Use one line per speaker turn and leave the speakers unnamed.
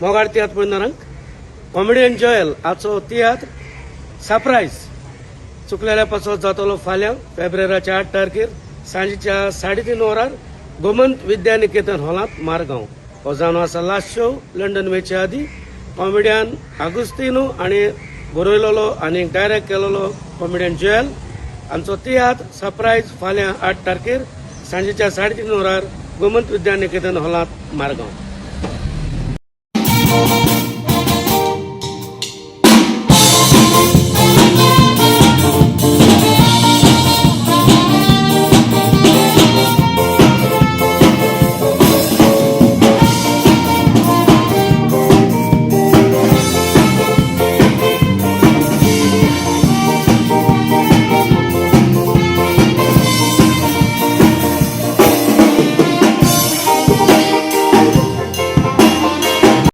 मोगाळ तियात्र पळयणारांक. Comedian Joel हाचो तियात्र surprise चुकलेल्या पासत जातलो फाल्यां फेब्रुवारीच्या 8 तारखेर सांजेच्या 3:30 वरार गोमंत विद्यानिकेतन हॉलांत, मारगांव. हो जावन आसा लास्ट शो लंडन वयच्या आदी. कॉमेडियन आगुस्तिनो आनी बरयलेलो आनी डायरेक्ट केलेलो कॉमेडियन जोएल हांचो तियात्र सरप्रायज फाल्यां 8 तारखेर सांजेच्या 3:30 वरार गोमंत विद्यानिकेतन हॉलांत, मारगांव.